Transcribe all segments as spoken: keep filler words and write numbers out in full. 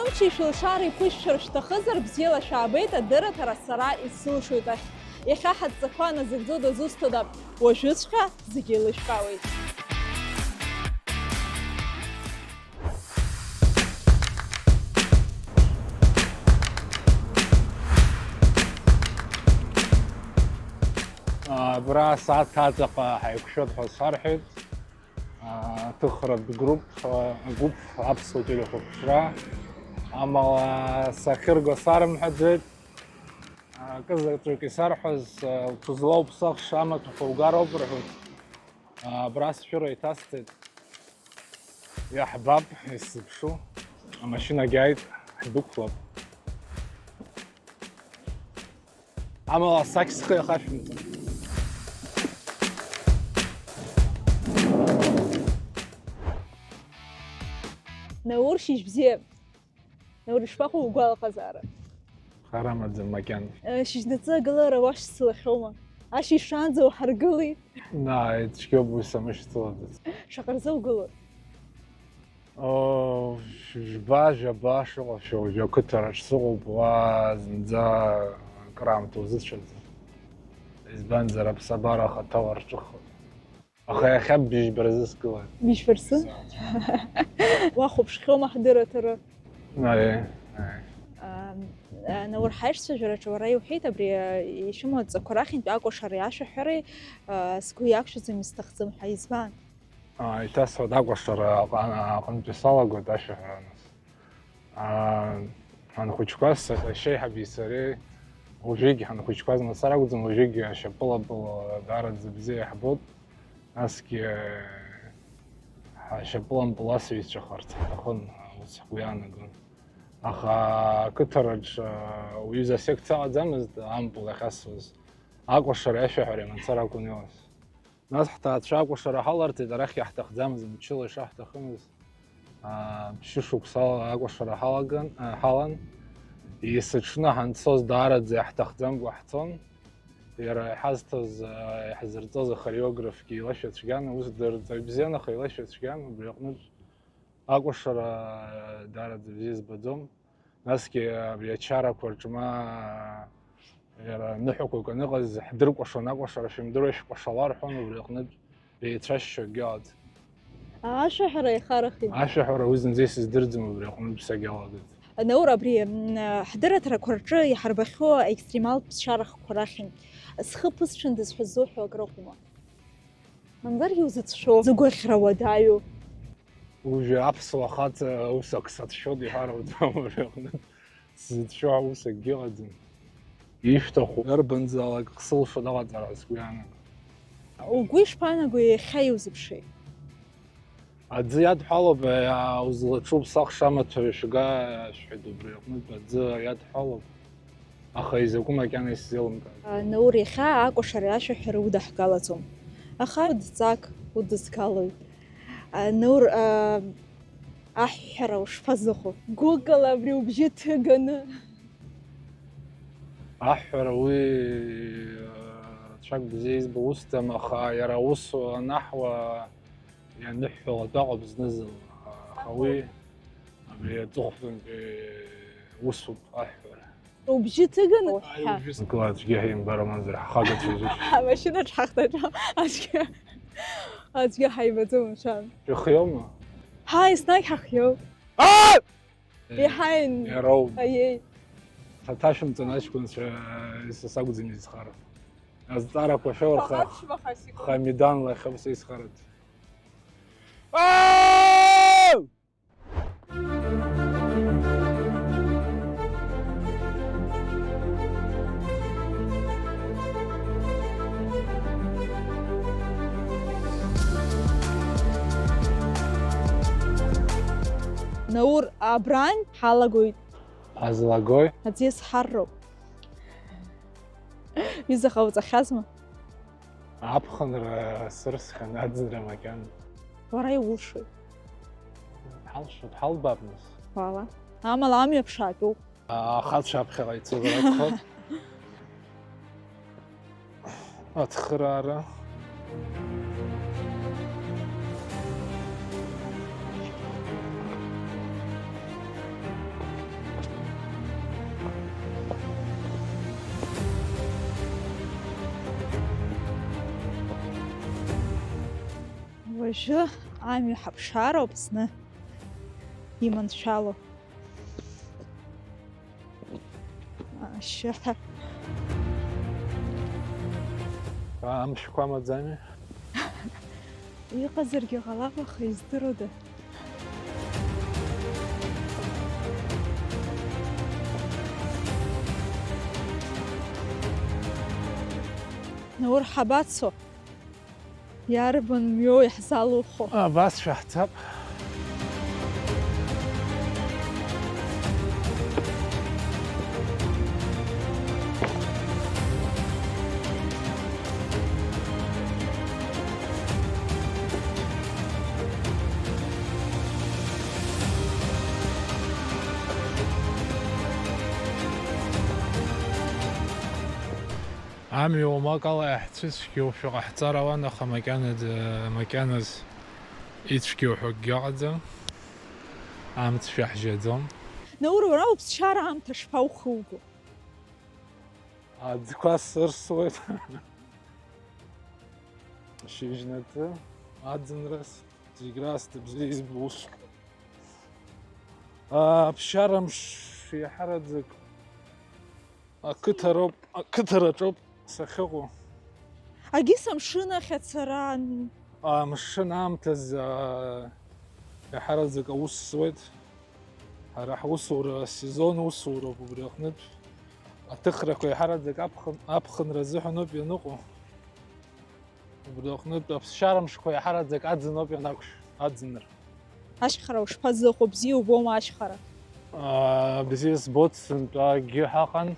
Аччеи шәылшара иқәышәшәар шәҭахызар, бзиала шәаабеит, адырраҭара сара исылшоит ахь. Иахьа ҳадҵақәа назыгӡо дазусҭада? Уажәыҵәҟьа зегьы еилышәкаауеит. Абра асааҭ аҵаҟа ҳаиқәшәоит ҳәа сарҳәеит. Аҭыхратә груп, агәыԥ аԥсуа телехәаԥшра. Амала сахьырго сарымҳәаӡеит. Акызаҵәык исарҳәаз, уҽызлоуԥсахша амаҭәақәа угароуп рҳәоит. Абра сшәыра иҭасҵеит. Иаҳбап, исзыԥшу. Амашьынагь ааит, ҳдәықәлап. Амала асақь схы иахашәымҵан. Наур, шьыжь бзиа. Наур, ишԥаҟоу угәалаҟазаара? Хар амаӡам макьана. Э, шьыжьнаҵы агылара уашьцылахьоума? Ашьыжь шаанӡа уҳаргылеи? Нааи, цәгьоуп уи самышьцылаӡац. Шаҟа рзы угылои? Оо, жәба, жәаба шыҟоу, шәа-, уажәы ақыҭараҿ сыҟоуп, уа зынӡа акраамҭа узыцәаӡом. Избанзар, аԥсабара ахаҭала рҿыхоит. Аха иахьа быжьба рзы сгылан. Быжьба рзы? Уахәаԥшхьоума ҳдырраҭара? Аиеи, аиеи. Ам, а, Наур, ҳаишьцәажәараҿы уара иуҳәеит, абри, а, ишәымоу адҵақәа рахьынтә акәашареи ашәаҳәареи, а, сгәы иақәшәаӡом, исҭахӡам ҳәа. Избан? А, иҭасҳәоит, акәашара аҟа-, аҟынтәи салагоит ашәаҳәара, нас. А, ҳанхәыҷқәаз са-, сашьеиҳаби сареи, уажәыгь ҳанхәыҷқәаз мацара акәӡам, уажәыгь ашьапылампыл даараӡа бзиа иаҳбоит. Насгьы ҳашьапылампыл асыҩцәахарц ҳҭахын, ус ҳгәы иаанагон. Аха ақыҭараҿ, а, уаҩы изы асекциа ыҟаӡамызт, ампыл ахьасуаз. Акәашареи ашәаҳәареи мацара акәын иуаз. Нас ҳҭаацәа акәашара ҳаларҵеит, арахь иаҳҭахӡамыз, мчыла ишаҳҭахымыз. Аа, ԥшьышықәсала акәашара ҳалаган, а, ҳалан. Есыҽны ҳанцоз даараӡа иаҳҭахӡамкәа ҳцон. Иара иҳазҭоз, а, иаҳзырҵоз ахореографгьы илашәа цәгьан, ус дырҵаҩ бзиан, аха илашәа цәгьан, убри аҟнытә акәашара даараӡа бзиа збаӡом. Насгьы абри ачарақәа рҿы ма иара ныҳәақәак аныҟаз ҳдыркәашон, акәашара шәымдыруа шәкәашала рҳәон, убри аҟнытә еицәашьцәа акгьы ыҟаӡам. Ашәаҳәара иахарахеит. Ашәаҳәара уи зынӡа исыздырӡом, убри аҟнытә сагьалагеит. Наур, абри, м, ҳдырраҭарақәа рҿы иҳарбахьоу аекстремалтә ԥсшьарахқәа рахьынтә зхы ԥысшәындаз ҳәа ззуҳәо акрыҟоума? Мамзаргьы узыцәшәо, зыгәаӷьра уадаҩу. Уажәы аԥсуа хаҵа ус ак сацәшәоит иҳәар ауӡом, убри аҟнытә сзыцәшәо аус акгьы ыҟаӡам. Ишәҭаху, иарбанзаалак сылшо даҟаҵара сгәы иаанагоит. Угәы ишԥаанаго иахьа иузыԥши? Аӡы иадҳәалоуп, иа-, узлаҽу ԥсахша амаҭәа шәга, сҳәеит, убри аҟнытә аӡы иадҳәалоуп. Аха изакәу макьана исзеилымкааит. А, Наур, иахьа акәашареи ашәаҳәареи удаҳгалаӡом. Аха удҵак удызгалоит. А, Наур, а, аҳәҳәара ушԥазыҟоу? Гәыкала абри убжьы ҭыганы. Аҳәҳәара уи, а, рацәак бзиа избо усӡам, аха иара аус анаҳуа ианыҳәҳәалатәы аҟоуп зны-зынла, аха уи абри аҵыхәтәантәи усуп аҳәҳәара. Убжьы ҭыганы уҳәа. Гла аӡәгьы ҳимбар, мамзар ҳхагацәа изушьҭоу. Амашьынаҿ ҳахҭаҿы аӡәгьы, аӡәгьы ҳаибаӡом, мшәан. Шәыхиоума? Ҳа, еснагь ҳахиоуп. Аа! Иҳаин. Иароуп. Аиеи. Саҭашәымҵан аҷкәынцәа, са сакәӡам изхара. Азҵаарақәа шәоурха. Ԥшьба хасикәа. Хамидан лахь ауп са исхараӡ. Ау! Наур, абрантә ҳалагоит. Ҳазлагои? Аӡиас ҳарроуп. Ҩыза ҟауҵахьазма? Аԥхынра сырсхьан, аӡынра макьана. Уара иулшоит. Ҳалшоит, ҳалбап нас. Уала. Амала амҩа ԥшаатәуп. Ахацәа аԥхьаҟа ицозар акәхап. Ацхыраара. Уажәы амҩа ҳаԥшаароуп зны иманшәало. Ашьаҭа. Амшәқәа амаӡами? Иҟазаргьы ҟалап, аха издыруада? Наур, ҳабацо? Иарбан мҩоу иаҳзалухо? Абас шәаҳцап. Амҩа уамак ала иаҳцәыцәгьоушәа ҟаҳҵар ауан, аха макьана, макьаназ ицәгьоу ҳәа акгьы ыҟаӡам. Амц шәаҳжьаӡом. Наур, уара уԥсшьара аамҭа шԥаухуго? Аӡқәа сырсуеит. Шьыжьнаҵы, аӡынраз, зегь раасҭа бзиа избо усуп. Аԥсшьара мш иаҳараӡак Ақыҭароуп, ақыҭараҿоуп сахьыҟоу. Агьыс амшын ахь ацара. Амшын аамҭазы, аа, иаҳараӡак аус зуеит. Ҳара ҳусура асезон усуроуп, убри аҟнытә аҭыхрақәа иаҳараӡак аԥхын-, аԥхынра азыҳәаноуп ианыҟоу. Убри аҟнытә аԥсшьара мшқәа иаҳараӡак аӡыноуп ианақәшә, аӡынра. Ашьхара ушԥазыҟоу, бзиа убома ашьхара? Аа, бзиа збоит, сынтәа акгьы ҳаҟан.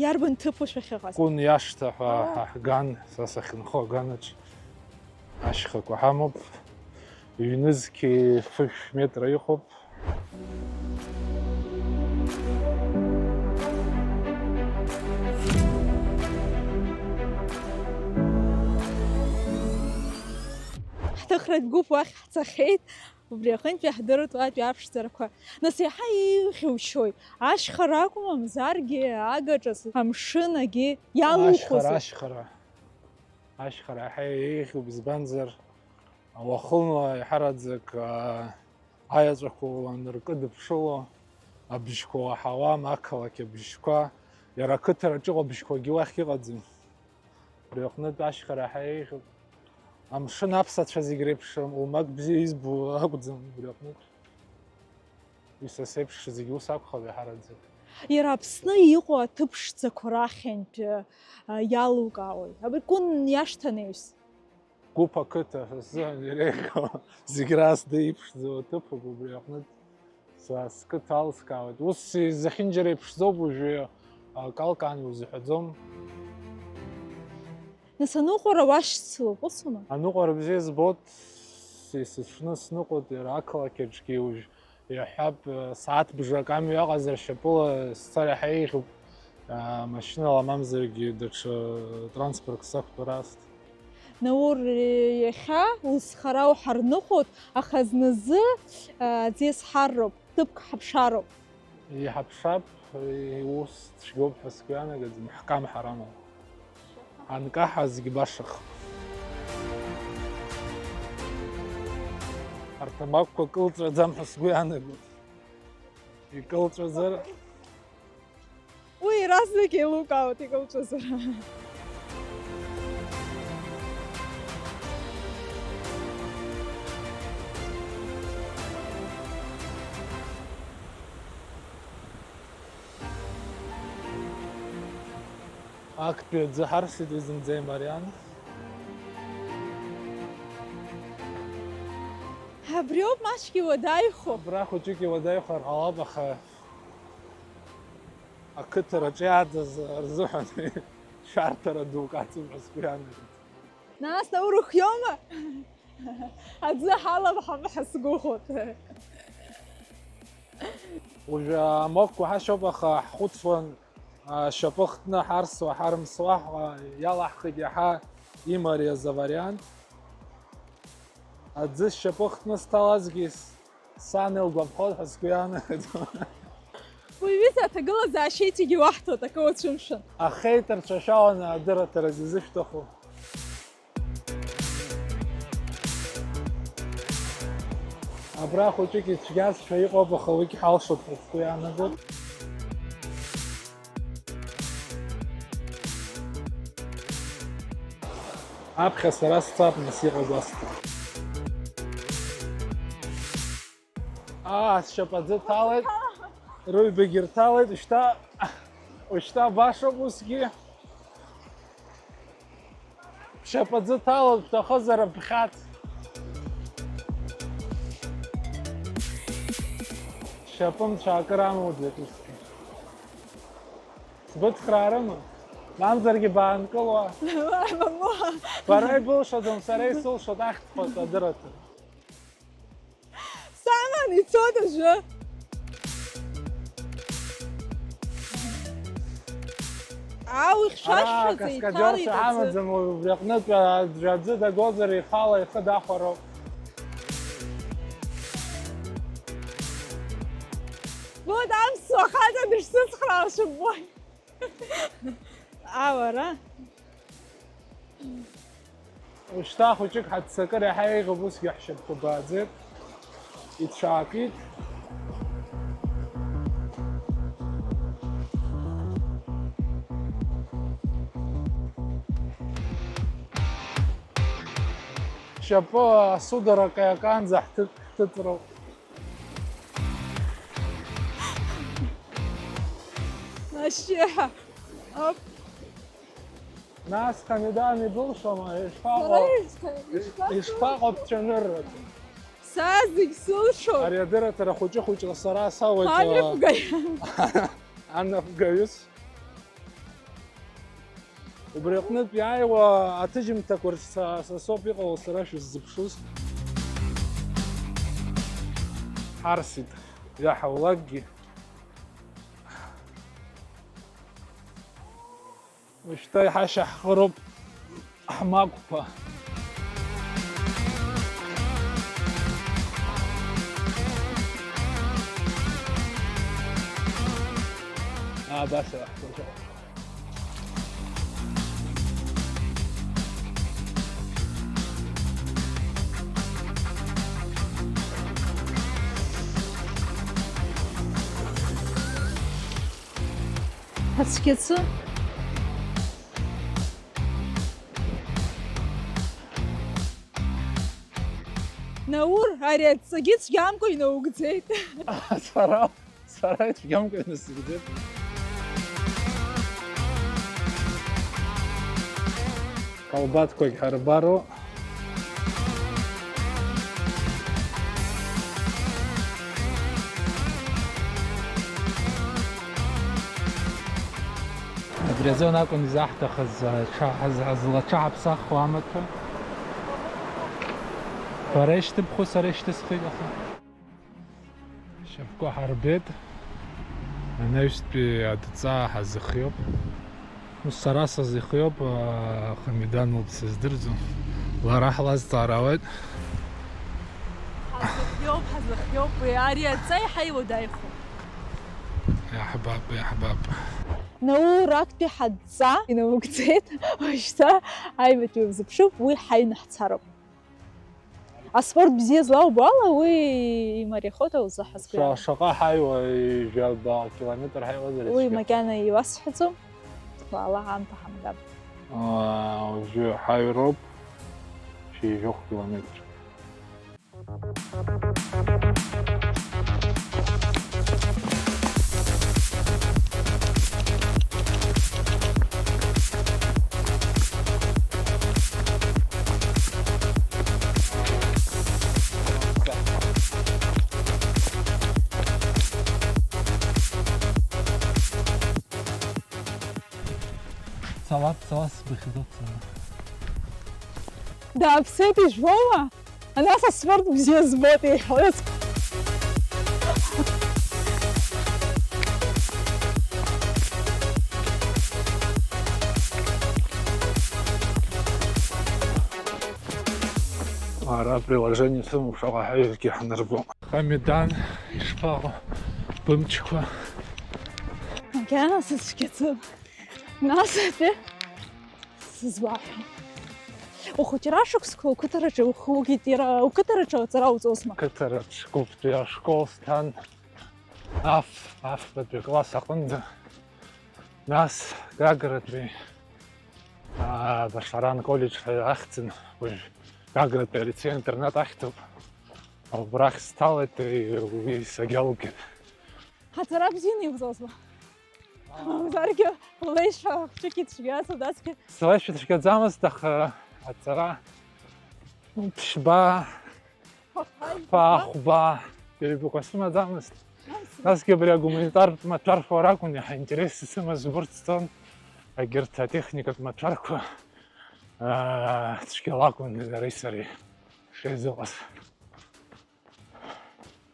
Иарбан ҭыԥу шәахьыҟаз? Кәын иашҭа ҳәа Аа. ҳа ҳган, са сахьынхо аганаҿ ашьхақәа ҳамоуп. Ҩнызқьи фышә метра иҟоуп. Ҳҭыхратә гәыԥ уахь ҳцахьеит, убри аҟынтәи иаҳдырт уатәи аԥшӡарақәа. Нас, еиҳа еиӷьушьои? Ашьхара акәым, мамзаргьы агаҿас амшын агьи иалухузеи? Ашьхара, ашьхара. Ашьхара еиҳа еиӷьуп, избанзар, уахынла еиҳараӡак, аа, аеҵәақәа уаныркыдыԥшыло, абжьқәа уаҳауам, ақалақь абжьқәа, иара ақыҭараҿ иҟоу абжьқәагьы уахь иҟаӡам. Убри аҟнытә ашьхара еиҳа еиӷьуп. Амшын аԥсацәа зегь реиԥшым, уамак бзиа избо акәӡам убри аҟнытә. Уи са сеиԥш зегь ус акәхап иаҳараӡак. Иара Аԥсны иҟоу аҭыԥ ԥшӡақәа рахьынтә, а, иалукаауеи? Абри Кәын иашҭа анаҩс? Гәыԥ ақыҭа, са сзыҳәан иреиӷьу, зегь раасҭа иԥшӡоу аҭыԥуп, убри аҟнытә са сқыҭа алскаауеит. Ус изахьынџьара иԥшӡоуп, уажәы акалкаан иузыҳәаӡом. Нас аныҟәара уашьцылоуп, усума? Аныҟәара бзиа збоит, сысҽны сныҟәоит, иара ақалақь аҿгьы уажә иаҳҳәап, сааҭ бжак амҩа ыҟазар, шьапыла сцар иаҳа еиӷьуп, машьынала мамзаргьы даҽа транспортк сақәтәар аасҭа. Наур, иахьа узхара уҳарныҟәоит, аха зназы, а, аӡиас ҳарроуп, ҭыԥк ҳаԥшаароуп. Иҳаԥшаап, иус цәгьоуп ҳәа сгәы иаанагаӡом, ҳкамҳар амоуп. Анкаҳа зегь башахап. Арҭ амагәқәа кылҵәаӡам ҳәа сгәы иаанагоит. Икылҵәазар? Уи иаразнак еилукаауеит икылҵәазар. Актәи аӡы ҳарсит, уи зынӡа имариан. Абриоуп маҷк иуадаҩхо. Абра хәыҷык иуадаҩхар ҟалап, аха ақыҭараҿы иааӡаз рзыҳәан шәарҭара дук аҵоуп ҳәа сгәы иаанагоит. Нас, Наур, ухиоума? Аӡы ҳаламҳан ҳәа сгәыӷуеит. Уажәы амагәқәа ҳашьоуп, аха ҳхәыцуан, а, шьапы хтны ҳарсуа, ҳарымсуа, а, иалаҳхит иаҳа имариаз авариант. Аӡы сшьапы хтны сҭалазгьы с-, сан илгәаԥхоит ҳәа сгәы иаанагоит. Уи аҩыза аҭагылазаашьа иҵегьы уаҳҭоит, акы уацәымшәан. Ахеиҭарцәа шәаланы адырраҭараз изышәҭаху? Абра хәыҷык ицәгьазшәа иҟоуп, аха уигь ҳалшоит ҳәа сгәы иаанагоит. Аԥхьа сара сцап, нас иҟаз асҭа. Аа, сшьапаӡы ҭалеит, рыҩбагьы рҭалеит, ушьҭа, ушьҭа башоуп усгьы. Бшьапаӡы ҭалоит, бҭахызар бхьаҵ. Шьапымцәа акыр амоуӡеит усгьы. Сбыцхраарыма? Мамзаргьы баанкылуа. Бара ибылшаӡом, сара исылшоит ахьӡқәа адырраҭара. Саман ицоит уажәы. Ау, ара ихьшәашәаӡа каскадиорцәа иҭалеит аӡы. Ҳамаӡам, уи убри аҟнытә аӡәы дагозар, ихала ихы дахәароуп. Вот аԥсуа хаҵа дышсыцхраауа шыббои. Ау, ара. Ушьҭа хәыҷык ҳаццакыр иаҳа еиӷьуп, усгьы ҳшьапқәа бааӡеит, ицәаакит. Шьапы асударак иаканӡа ҳҭыҵ-, ҳҭыҵроуп. Вообще. Оп. Нас Хамидан ибылшома, ишԥаҟоу? Сара ишԥа-, ишԥа-, ишԥаҟоу бцәаныррак? Са зегь сылшоит. Ари адырраҭара хәыҷы-хәыҷла сара сауеит, Анапгай. Анапгаҩыс. Убри аҟнытә иааиуа аҭыжьымҭақәа рҿы са, са соуп иҟало сара шәыззыԥшыз. Ҳарсит, иаҳаулакгьы. Ушьҭа иҳашьа ҳхыроуп ҳмагәқәа. Абас иаҳҳәоит. Ацәгьацы. Наур, ари адҵагьы цәгьамкәа инаугӡеит. Сара, сара ицәгьамкәа инасыгӡеит. Калбаҭқәагь ҳарбароуп. Абри азын акәын изаҳҭахыз, аҽа-, ҳаз-, ҳазлаҽаҳаԥсахуа амаҭәа. Бара ишьҭыбхуа, сара ишьҭысхит, аха. Шьапқәа ҳарбеит. Анаҩстәи адҵа ҳазыхиоуп. Ус сара сазыхиоуп, аха Хамидан лоуп сыздырӡом. Лара ҳлазҵаар ауеит. Ҳазыхиоуп, ҳазыхиоуп. Уи ари адҵа иаҳа иуадаҩхоит. Иаҳбап, иаҳбап. Наур актәи ҳадҵа инаугӡеит. Уажәшьҭа аҩбатәи узыԥшуп, уи ҳаҩны ҳцароуп. Аспорт бзиа злаубо ала, уи имариахоит ауаҩы ҳазгәеиҭо. Ша-, шаҟа ҳаиуа, жәаба километр ҳаиуазар ицәгьа. Уи макьана иуасҳәаӡом, уаала аамҭа ҳамгап. Аа, уажәы ҳаҩроуп, шьыжьхә километр. Цала, цала, сбыхьӡоуп сара. Дааԥсеит ижәбома? Ана са сспорт бзиа збоит иҳәоит. Ара приложение сымоуп, шаҟа ҳаҩргьы ҳанарбом. Хамидан, ишԥаҟоу бымчқәа? Макьана сыцәгьаӡам. Нас ати? Сызуаҳәом. Ухәыҷра шықәсқәа уқыҭараҿы иухугеит, иара уқыҭараҿы аҵара уҵозма? Қыҭараҿ гәыԥтәи ашкол сҭан, аф, афбатәи акласс аҟынӡа. Нас Гагратәи, аа, Башаран коллеџь ҳәа ахьӡын, уажә Гагратәи алицеи-интернат ахьӡуп. Убрахь сҭалеит, уи сагьалгеит. Аҵара бзианы иуҵозма? Мамзаргьы улеишәа хәҷык ицәгьаӡа, насгьы. Слеишәа цәгьаӡамызт, аха аҵара ԥшьба, хԥа, хәба, ҩбақәа сымаӡамызт. Насгьы абри агуманитартә маҭәарқәа ракәын иаҳа интерес исымаз, убырҭ сҵон, егьырҭ атехникатә маҭәарқәа, аа, цәгьала акәын иареи сареи шеизыҟаз.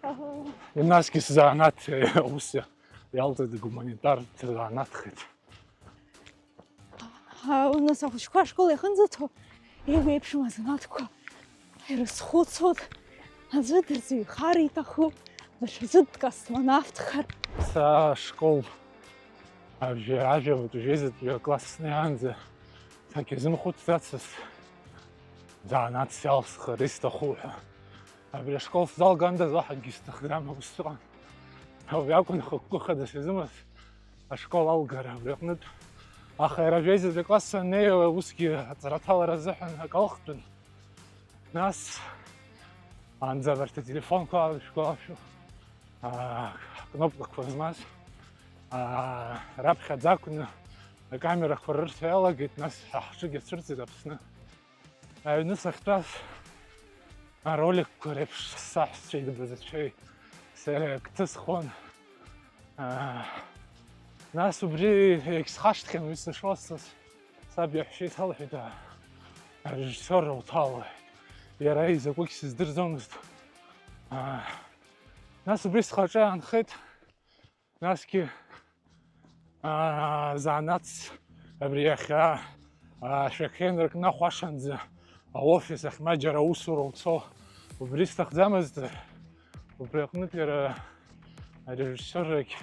Аҳа. Насгьы сзанааҭ, э, ус иалҵит, гуманитартә занааҭхеит. Ҳа, нас ахәыҷқәа ашкол иахьынӡаҭоу, еиуеиԥшым азанааҭқәа ирызхәыцуан, аӡәы дырзыҩхар иҭаху, даҽаӡәы дкосмонавтхар. Са ашкол ажәа-, ажәабатәи жәеизатәи акласс снеиаанӡа сагьазымхәыцӡацызт, занааҭс иалсхыр исҭаху ҳәа. Абри ашкол сзалгандаз уаҳагьы сҭахӡам, ус сыҟан. Убри акәын хықәкы хада сизымаз ашкол алгара абри аҟнытә. Аха иара жәеизатәи акласс саннеи, усгьы аҵара аҭалара азыҳәан акы алхтәын. Нас, анӡа абарҭ ателефонқәа, шәгәалашәо, аа, акнопкақәа змаз, аа, раԥхьаӡа акәны акамерақәа рырҭо иалагеит, нас ҳа ҳҿыгьы ацәырҵит Аԥсны. Аҩны сахьтәаз, ароликқәа реиԥш, саҳәшьцәеи дабазацәеи сареи акы ҭысхон. Аа, нас убри егьсхашҭхьан, уи сышуасҵаз, саб иаҳәшьа исалҳәеит, аа, арежиссиорра уҭаала. Иара изакәыгь сыздырӡомызт. Аа, нас убри схаҿы аанхеит. Насгьы, аа, занааҭс абри иахьа, аа, шәахьеинрак нахәашанӡа аофис ахь ма џьара аусура уцо, убри сҭахӡамызт, убри аҟнытә иара арежиссиоррагь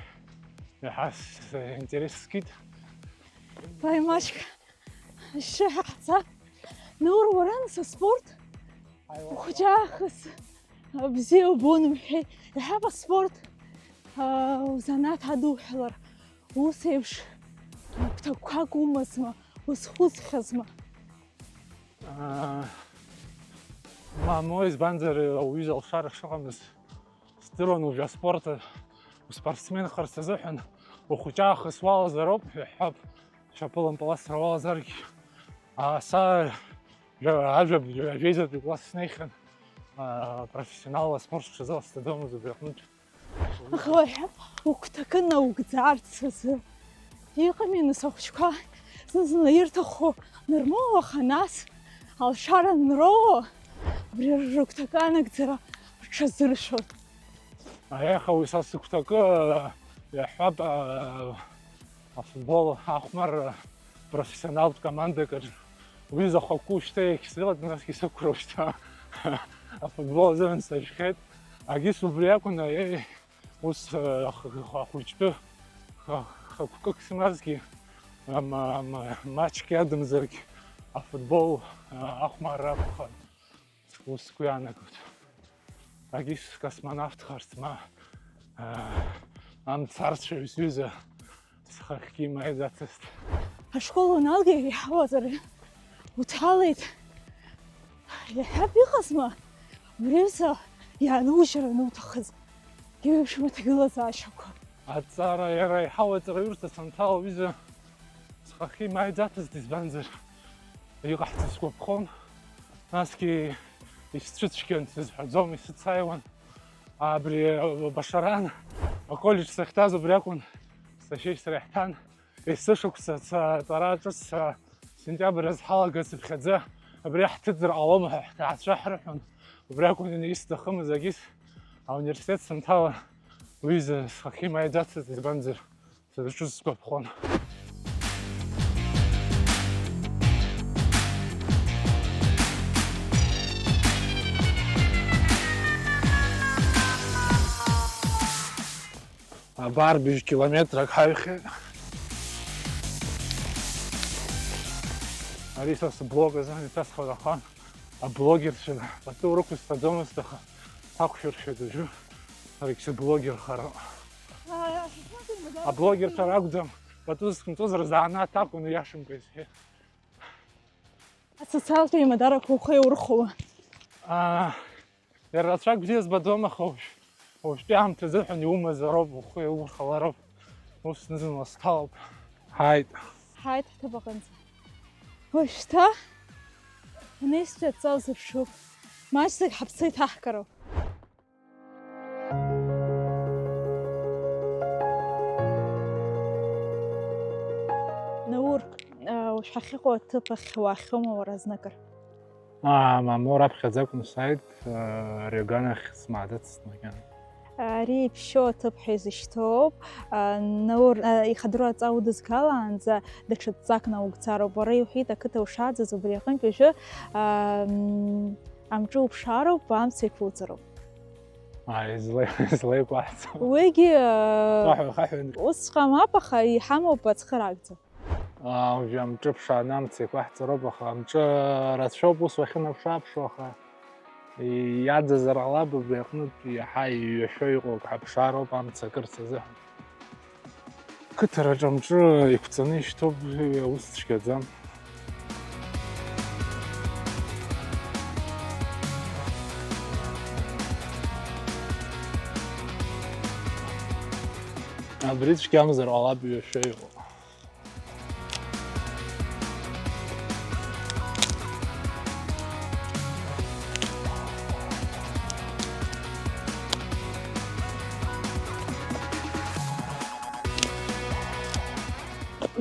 иаҳа синтерес скит. Вай, маҷк ашьшьыҳәа ҳцап. Наур, уара нас аспорт? Ухәыҷаахыс бзиа убон, умҳәеи, иаҳа аспорт, аа, узанааҭ адуҳәалар, ус еиԥш гәҭакқәак умазма, узхәыцхьазма? Аа, мамоу, избанзар, ауаҩы изы алшара шыҟамыз здыруан, уажәы аспорт, успортсменхарц азыҳәан ухәыҷаахыс уалазароуп ҳәа иҳәап, шьапылампыласра уалазаргь. Аа, са Жәа-, ажәаб-, жәа-, жәеизатәи класс снеихьан, аа, профессионалла аспорт сҽазыҟасҵаӡомызт убри аҟнытә. Аха уажәы угәҭакы наугӡарц азы иҟами, нас, ахәыҷқәа зны-зынла ирҭаху нырмоуа, аха нас алшара анроуа, абри рыгәҭакы анагӡара рҽазыршәоит. Аиаха, уи са сыгәҭакы, иаҳҳәап, аа, афутбол ахәмарра профессионалтә командак аҿы. Уи захәаку шьҭа иахьсзыҟаҵ, насгьы сықәра шьҭа афутбол азыҳәан сажәхьеит. Агьыс убри акәын, аиеи, ус, ах-, ах-, ахәыҷтәы ха-, хықәкык сымазгьы, ама-, ама-, маҷк иадамзаргь, афутбол, а, ахәмарра акәхарын. Ус сгәы иаанагоит. Агьыс космонавтхарц ма, аа, амцарцәаҩ сҩыза схахьгьы имааиӡацызт. Ашкол уаналга иаҳауазар уҭалеит. Иаҳҳәап, иҟазма убри аҩыза иаанужьыр ануҭахыз, иеиуеиԥшым аҭагылазаашьақәа? Аҵара, иара еиҳау аҵараҩырҭа санҭала, уҩыза схахьы имааиӡацызт, избанзар, иҟаҳҵаз сгәаԥхон, насгьы исцәыцәгьан, сызҳәаӡом, исыцааиуан. Абри, а, Башаран аколлеџь сахьҭаз убри акәын, сашьеи сареи ҳҭан. Есышықәса ца-, аҵара ҿыц, а, сентиабр азы ҳалагацыԥхьаӡа абри ҳҭыҵыр ҟалома ҳәа ҳҭаацәа ҳрыҳәон. Убри акәын исҭахымыз, агьыс ауниверситет санҭала, уҩыза схахьы имааиӡацызт, избанзар, сызҿыз сгәаԥхон. Абар быжь километрак ҳаҩхьеит. Ари са сблог азы ҳәа иҭасҳәалахан, аблогерцәа пату рықәысҵаӡомызт, аха сақәшәыршәоит уажәы, саргь сыблогерхароуп. Аблогерцәа ракәӡам, пату зқәымҵозар заанаҭ акәын, иашамкәа исҳәеит. Асоциалтә еимадарақәа ухы иаурхәауа? Аа, Иара рацәак бзиа збаӡом, аха уажә, уажәтәи аамҭазыҳәан иумазароуп, ухы иаурхалароуп. Ус зны-зынла сҭалоуп. Ҳааит. Ҳааит ҳҭыԥ аҟынӡа. Уажәшьҭа анеизтәи адҵа узыԥшуп. Маҷӡак ҳаԥсы иҭаҳгароуп. Наур, а, уажә ҳахьыҟоу аҭыԥ ахь уаахьоума уара зныкыр? Аа, мамоу, раԥхьаӡа акәын сааит, аа, ари аганахь смаадыцт макьана. Ари иԥшьоу аҭыԥ ҳәа изышьҭоуп. Аа, Наур, аа, ихадоу адҵа удызгалаанӡа даҽа дҵак наугӡароуп. Уара иуҳәеит, ақыҭа ушааӡаз убри аҟынтә уажәы, аа, м, амҿы уԥшаароуп, амца еиқәуҵароуп. Ааи, излеи-, излеикәаҳҵо. Уигьы, аа, хаҳәын, хаҳәын. Усҵәҟьа мап, аха иҳамоуп ацхыраагӡа. Аа, уажәы амҿы ԥшааны амца еиқәаҳҵароуп, аха амҿы рацәоуп ус уахьынаԥш-ааԥшуа, аха иаӡазар ҟалап, убри аҟнытә иаҳа иҩашәо иҟоу ак ҳаԥшаароуп амца акырц азыҳәан. Қыҭараҿы амҿы еиқәҵаны ишьҭоуп, уи аус цәгьаӡам. Абри цәгьамзар ҟалап, иҩашәо иҟоу.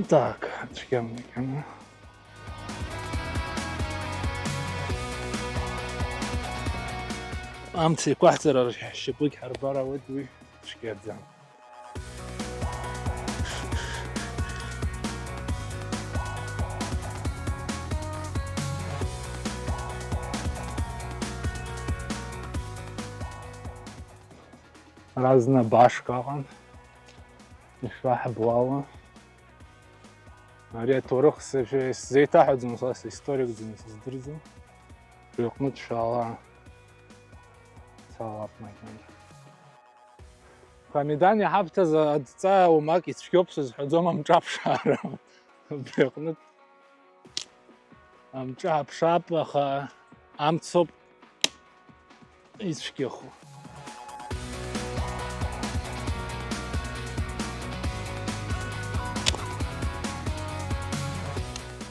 Так, цәгьа макьана. Амца еиқәаҳҵар, ҳшьапыгь ҳарбар ауеит, уи цәгьаӡам. Ара зны абашка ыҟан, ишаҳбо ала. Ари аҭоурых сзеи-, сзеиҭаҳәаӡом, са систорикӡам, сыздырӡом. Уи аҟнытә шәаала, салап макьана. Хамидан иҳабҭаз адҵа уамак ицәгьоуп сызҳәаӡом, амҿаԥшаара. Убри аҟнытә амҿы аԥшаап, аха амцоуп ицәгьахо.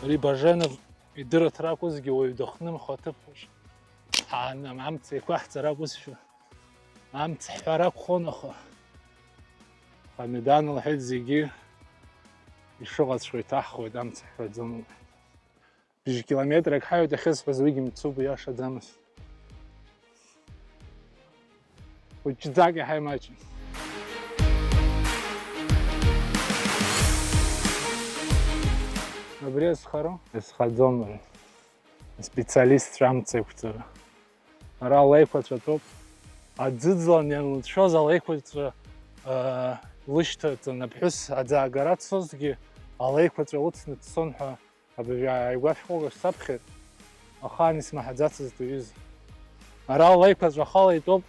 Ари Баженов идырраҭара акәызгьы уаҩ дахнымхо аҭыԥ аҿы ҳааны амца еиқәаҳҵар акәызшәа. Амц ҳҳәар акәхон, аха Хамидан лҳәеит, зегьы ишыҟаҵәҟьоу иҭаҳхуеит, амц ҳҳәаӡом. Бжь километрак ҳаҩуеит ахьысҳәаз, уигьы мцуп, иашаӡамызт. Хәыҷӡак иаҳа имаҷын. Абри азхару? Изхаӡом ари. Специалистцәа амца еиқәҵара. Ара алеиқәаҵәа тәоуп. Аӡыӡлан ианлыҵшәоз алеиқәаҵәа, аа, лышьҭаҵан, аԥҳәыс аӡаагара дцозҭгьы алеиқәаҵәа лыцны дцон ҳәа абыржәы ааигәа шәҟәык саԥхьеит, ахаан исмаҳаӡацызт уҩыза. Ара алеиқәаҵәа ахала итәоуп,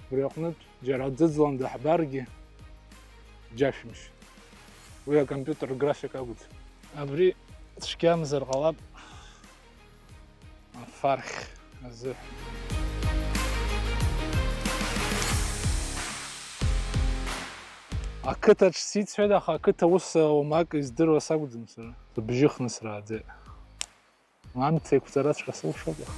убри аҟнытә џьара аӡыӡлан даҳбаргьы џьашәымшь. Уи акомпиутер график акәӡам. Абри цәгьамзар ҟалап. Афархь азыҳәан. Ақыҭаҿ сицәеит, аха ақыҭа ус уамак издыруа сакәӡам сара. Сыбжьыхны срааӡеит. Амца еиқәҵараҵәҟьа сылшоит, аха.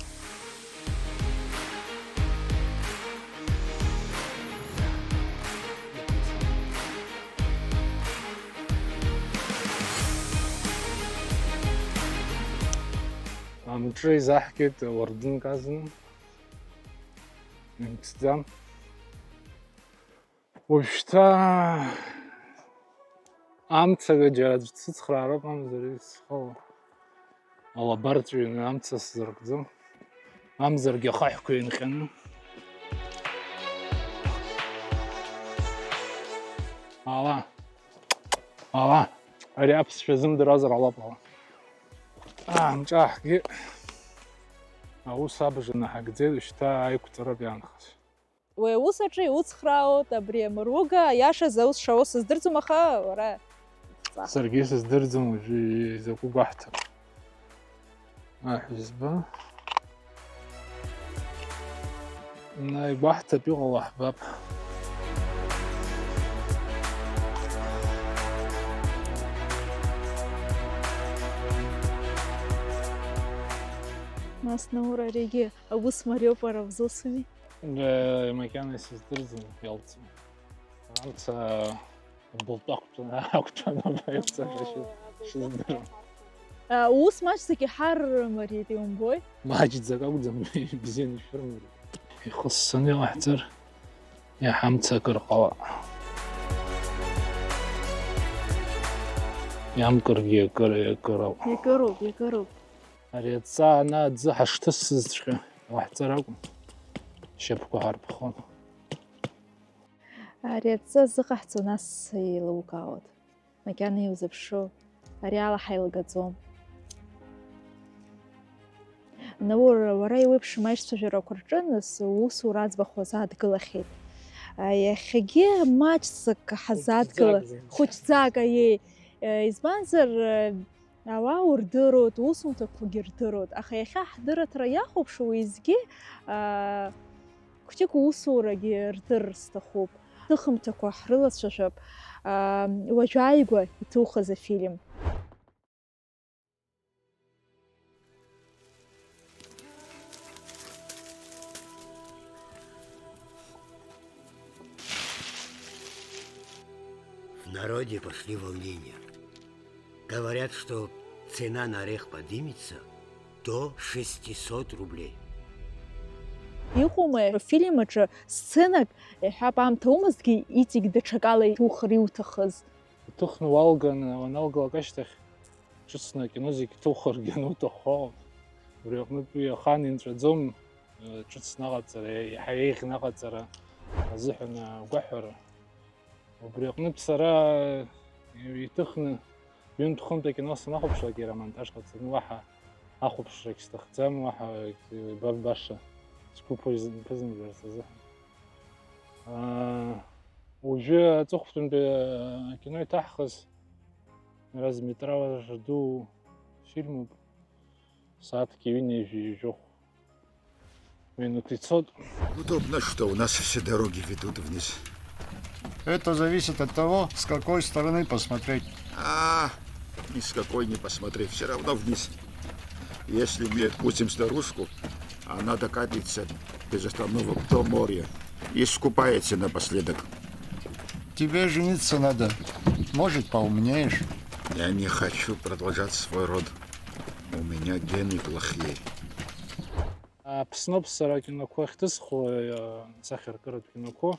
Амҿы изаҳгеит уардынк азна. Имцӡам. Уажәшьҭа амцага џьара аӡә дсыцхраароуп, мамзар схала алаба рҵәины амца сзыркӡом. Мамзаргьы ахаҳәқәа инҟьаны. Ала. Ала. Ари аԥсшәа зымдыруазар ҟалап, ала. Аамҿаҳгьы аус абжаны ҳагӡеит, шьҭа аиқәҵароуп иаанхаз. Уи аус аҿы иуцхраауеит абри амыруга, аиашаз аус шауа сыздырӡом, аха уара ҵа. Саргьы сыздырӡом уажәы изакәу гәаҳҭап. Аҳәызба. Наигәаҳҭап, иҟало ҳбап. Нас, Наур, аригьы аус мариоуп, уара узусуми? Э, макьана исыздырӡом, иалҵуам. Амца Убылтәы ақәтәаны, ақәтәаны абаҩцәа ши-, шыздыру. А, ус маҷӡак иҳармариеит, иумбои? Маҷӡак акәӡам, бзианы ишәырмариеит. Ихыссаны иҟаҳҵар, иаҳа амца акыр ҟала. Иамкыргьы акыр, акыр ауп. Иакыроуп, иакыроуп. Ари адҵа ана аӡы ҳашҭысызҵәҟьа иҟаҳҵар акәын. Шьапқәа ҳарԥхон. Ари адҵа зыҟаҳҵо нас еилукаауеит. Макьана иузыԥшу, ари ала ҳаилгаӡом. Наур, уара иуеиԥшым аишьцәажәарақәа рҿы нас усура аӡбахә уазааҭгылахьеит. Иахьагьы маҷӡак ҳазааҭгыла-, хәыҷӡак, хәыҷӡак, аиеи. Избанзар, ауаа урдыруеит, усумҭақәагьы рдыруеит, аха иахьа ҳдырраҭара иахәаԥшуа уеизгьы, аа, Қәҷык усурагьы рдырыр сҭахуп. Ҭыхымҭақәа ҳрылацәажәап, аа, уажәааигәа иҭухыз афильм. В народе пошли волнения. Говорят, что цена на орех поднимется до шестисот рублей. Иҟоума афильм аҿы сценак, иҳәап, аамҭа умазҭгьы, иҵегь даҽакала иухыр иуҭахыз? Уҭыхны уалган, уаналгалак ашьҭахь, ҿыцны акино зегь ҭухыргьы ануҭаххо. Убри аҟнытә уи ахаан инҵәаӡом, ҿыцны аҟаҵара, еиҳа еиӷьны аҟаҵара азыҳәан агәаҳәара. Убри аҟнытә сара иҭыхны ҩынтә-хынтә акино санахәаԥшлак, иара амонтаж ҟаҵаны уаҳа ахәаԥшрагь сҭахӡам, уаҳа ба-, баша сгәы ԥызм-, ԥызымжәарц азыҳәан. Аа, уажәы аҵыхәтәантәи акино иҭаҳхыз разметраж ду фильмуп, сааҭк ҩынҩажәи жәохә минуҭ ицоит. Удобно, что у нас все дороги ведут вниз. Это зависит от того, с какой стороны посмотреть. А, ни с какой не посмотри, все равно вниз. Если мы отпустим старушку, она докатится без остановок до моря и искупается напоследок. Тебе жениться надо. Может, поумнеешь? Я не хочу продолжать свой род. У меня гены плохие. Аԥсноуп сара акиноқәа ахьҭысхуа, асахьаркыратә киноқәа.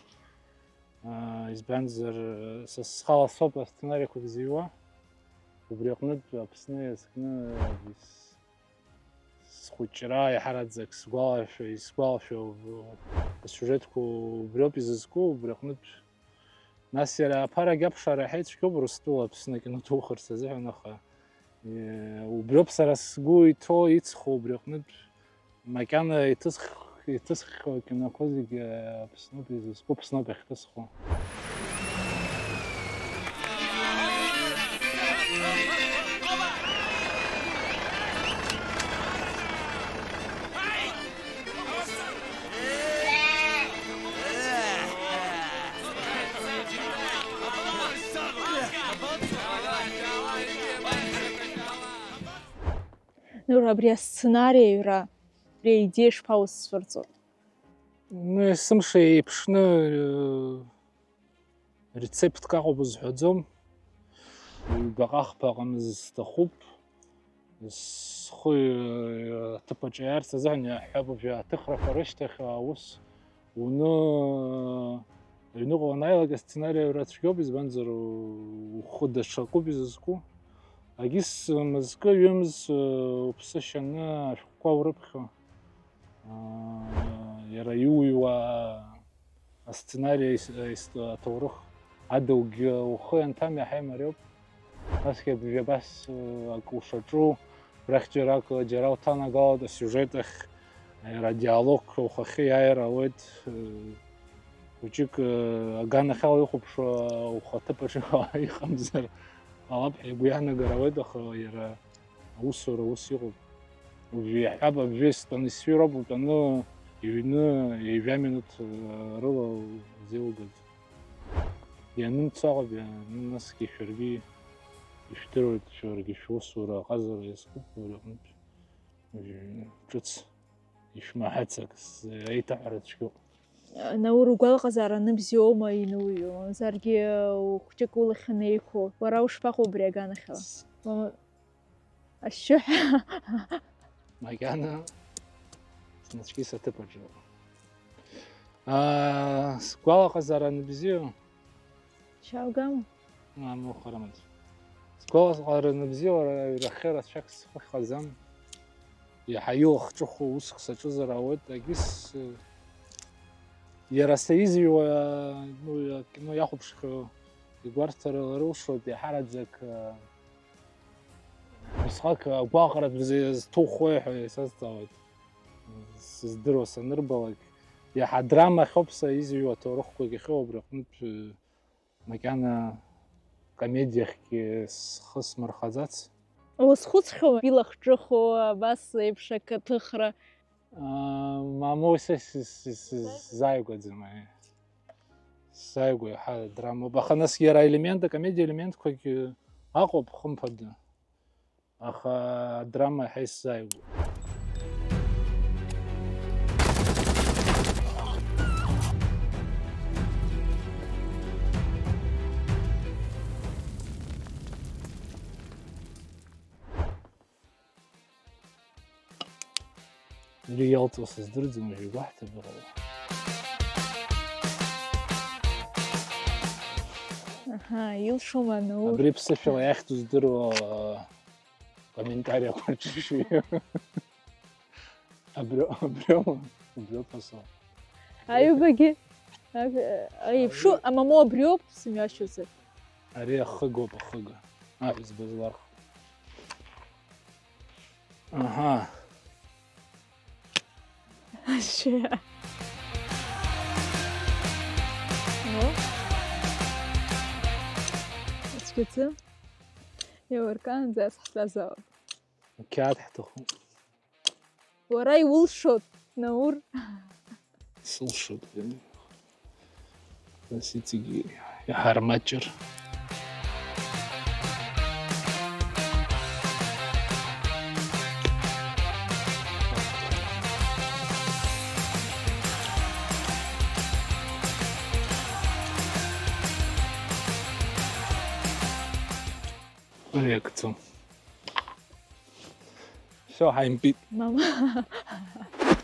Избанзар, са схала соуп асценариақәа зыҩуа. Убри аҟнытә Аԥсны иазкны ис-, схәыҷра иаҳараӡак сгәалашәо, исгәалашәо асиужетқәа убриоуп изызку, убри аҟнытә. Нас иара аԥарагьы аԥшаара иаҳа ицәгьоуп Урыстәыла Аԥсны акино ҭухырц азыҳәан, аха, э, убриоуп сара сгәы иҭоу, иҵхо убри аҟнытә. Макьана иҭысх-, иҭысххьоу акиноқәа зегьы Аԥсноуп изызку, Аԥсноуп иахьҭысхуа. Нур, абри асценари аҩра, абри аидеиа шԥаусцәырҵуа? Ну, есымша еиԥшны, э, рецептк аҟоуп узҳәаӡом. Ҩбаҟа-хԥаҟа сҭахуп. Схы, э, аҭыԥ аҿы иаарц азыҳәан иаҳҳәап, уажәы аҭыхрақәа рышьҭахь аус уны, аҩныҟа уанааилак асценари аҩра цәгьоуп, избанзар, у-, ухы даҽакуп изызку. Агьыс мызкы, ҩымз, э, уԥсы шьаны ашәҟәқәа урыԥхьо. Аа, иара иуҩуа асценари, аис-, аис-, аҭоурых адаугьы ухы ианҭам иаҳа имариоуп. Насгьы абжьы абас, э, акы ушаҿу, Рахь џьарак, џьара уҭанагалоит асиужет ахь, иара адиалог ухахьы иааир ауеит, хәыҷык аганахьала ихәаԥшуа ухаҭыԥ аҿы иҟамзар ҟалап ҳәа игәы иаанагар ауеит, аха иара аусура ус иҟоуп. Уажәы иаҳҳәап, абжьы стәаны исҩыроуп, утәаны иҩны ҩажәа минуҭ рыла узеилгаӡом. Ианымцо акәым, ианын насгьы шәаргьы ишәдыруеит, шәаргьы шәусура аҟазара иазкуп, убри аҟнытә ҿыц ишәмаҳац ак, еиҭаҳәара цәгьоуп. Наур, угәалаҟазаара аныбзиоума инуҩу? Мамзаргьы хәҷык улахь анеиқәу, уара ушԥаҟоу убри аганахьала? Мама, ашьшьыҳәа. Макьана снацәкьыс аҭыԥ аҿы. Аа, сгәалаҟазаара аныбзиоу? Шьаугама? Мамоу, хармаӡа. Сгәалаҟазаара аныбзиоу, аҩрахьы рацәак схы хьаӡам. Иаҳа илахҿыху уск саҿызар ауеит, егьыс, иара саизыҩуа, ну, акино иахәаԥшхьоу игәарҭара ларылшоит, иаҳараӡак, усҟак агәаҟра зҭухуеи ҳәа исазҵаауеит. Сыздыруа санырбалак, иаҳа драмахьоуп саизыҩуа аҭоурыхқәагь ахьыҟоу, абри аҟнытә макьана комедиахьгьы схы смырхаӡац. Уазхәыцхьоу, илахҿыху абас еиԥш акы аҭыхра? Аа, мамоу, са с-, с-, с-, сзааигәаӡам, аиеи. Сзааигәоу иаҳа драмоуп. Аха насгьы иара аелемент, акомедиа елементқәагьы аҟоуп, хымԥада. Аха адрама иаҳа исзааигәоуп. Иара иалҵуа сыздырӡом, уажәы игәаҳҭап иҟало. Аҳа, илшома, Наур? Абри ԥсышәала иахьӡу здыруа, а, комментариақәа рҿы шәҩы. Абри, абриоума? Убриоуп ҳәа. Аҩбагьы. Аг-, аиԥшу, амамоу абриоуп сымҩашьозар. Ари ахыгоуп, ахыга. Аҳ, избаз ларху. Аҳа. Ашьа. О. Ицәгьаӡы. Иауркаанӡа ас ҳтәазаап. Ақьаад ҳҭахуп. Уара иулшоит, Наур. Сылшоит, џьым. Нас иҵегьы иҳармаҷыр. Реакциа. Всё, ҳаимпит. Мама.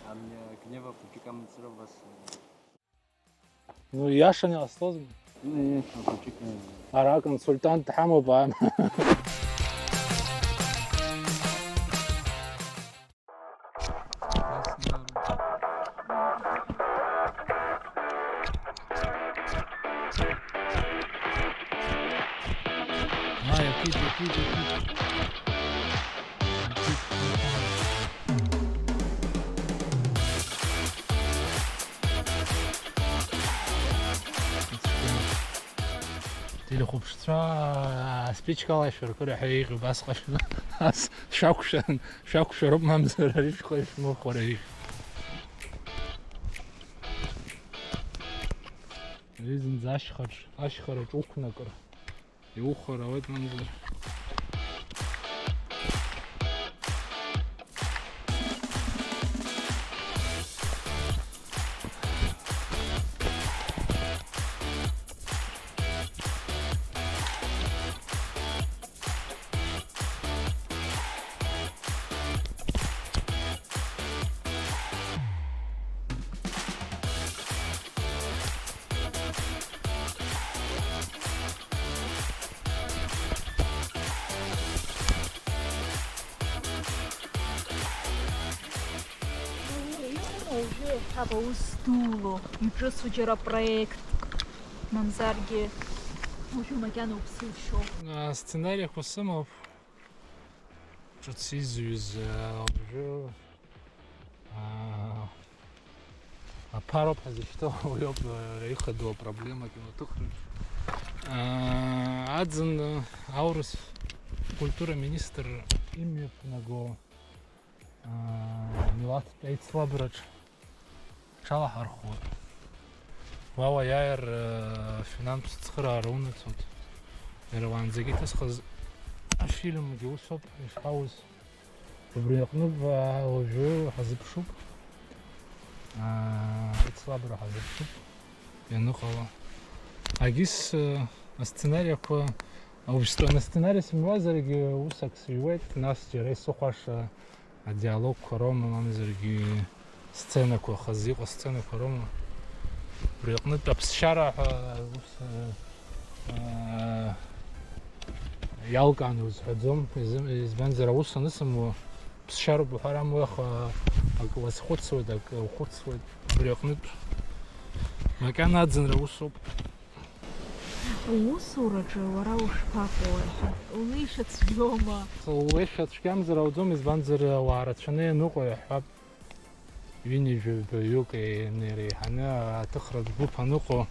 А мне гнева по пикам вас. Ну, иашаны иҟасҵозма? Ну, иашаны, по пикам. Ара аконсультант ҳамоуп, аа. Ай, акит, акит, акит. Телехәаԥшцәа аспичкала ишәыркыр ҳәа еиӷьу убасҟан ас шәақәшәан, шәақәшәароуп, мамзар ари шәхы ишәмырхәар еиӷьу. Ари зынӡа ашьхаҿ, ашьхараҿ уқәнакыр. Иухәар ауеит, мамзар. Уажәы ҳаб аус дулоу, иҿыцу џьара проект, мамзаргьы уажәы макьана уԥсы ушьоу. А, сценариақәа сымоуп. Ҿыц изҩыз, уажәы, аа, аԥароуп ҳзышьҭоу, уи ауп, ихадоу апроблема акиноҭыхраҿ. Аа, аӡын, аурыс культура министр имҩаԥнаго, аа, милаҭтә еицлабраҿ Ҽалаҳархәуеит. Уа уаиааир, э, афинантә цхыраара унаҭоит. Иара уаанӡагьы иҭысхыз афильмгьы усоуп ишҳауз. Убри аҟнытә, а, уажәы ҳазыԥшуп. Аа, ицлабра ҳазыԥшуп. Ианыҟала. Агьыс, э, асценариақәа, уажәтәан асценариа сымҩуазаргьы ус ак сыҩуеит, нас џьара исыхәаша адиалогқәа роума, мамзаргьы сценақәа, хазы иҟоу асценақәа роума. Убри аҟнытә аԥсшьара ҳәа ус, э, э, иалкааны узҳәаӡом, изы-, избанзар, аус анысымуа, ԥсшьароуп уҳәар амуеи, аха ак уазхәыцуеит, ак ухәыцуеит. Убри аҟнытә макьана аӡынра усоуп. Аусураҿы уара ушԥаҟоу, аиҳа-, улеишәа цәгьоума? Улеишәа цәгьамзар ауӡом, избанзар, ауаа рацәаны ианыҟоу иаҳҳәап, ҩынҩажәаҩык иреиҳаны аҭыхратә гәыԥ аныҟоу,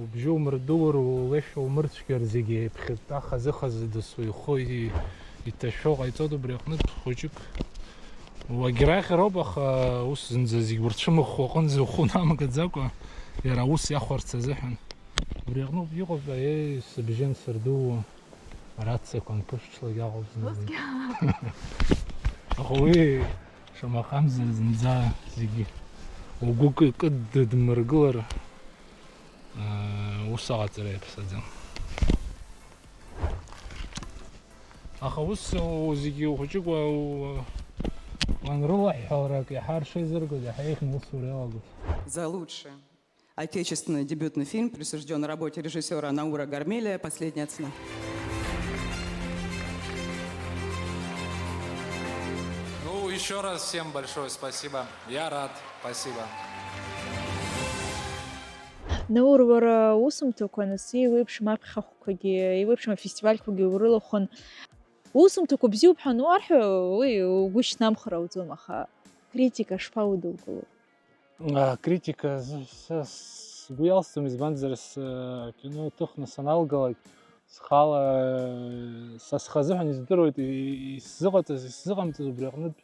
убжьы умырдуур, улеишәа умырцәгьар, зегьы еиԥхьытта хазы-хазы дасу ихы и-, иҭашәо ҟаиҵоит, убри аҟнытә хәыҷык уагьраӷьроуп, аха ус зынӡа зегь урцәымыӷхо аҟынӡа ухы унамгаӡакәа, иара аус иахәарц азыҳәан. Убри аҟноуп иҟоуп, аиеи, сыбжьы ансырдуу, арациақәа анԥышәҽлак иаҟоуп зны-зынтә. Усгьы. Аха уи шамахамзар зынӡа зегьы угәы кы-, кыдыдмыргылар, аа, ус аҟаҵара иаԥсаӡам. Аха ус у-, зегьы ухәыҷык уа-, у-, уанрылаҳәҳәалак иаҳа рҽеизыргоит, иаҳа еиӷьны аусура иалагоит. За лучшее. Отечественный дебютный фильм присуждён работе режиссёра Наура Гармелия «Последняя цена». Ну, ещё раз всем большое спасибо. Я рад. Спасибо. Наур, уара усумҭақәа, нас, еиуеиԥшым аԥхьахәқәагьы, еиуеиԥшым афестивальқәагьы урылахәын. Усумҭақәа бзиоуп ҳәа ануарҳәо, уи угәы шьҭнамхыр ауӡом, аха критика шԥаудукыло? А, критика з-, са сгәы иалсӡом, избанзар, с-, акино ҭыхны саналгалак, схала, са схазыҳәан издыруеит, и-, и-, исзыҟаҵаз, исзыҟамҵаз убри аҟнытә,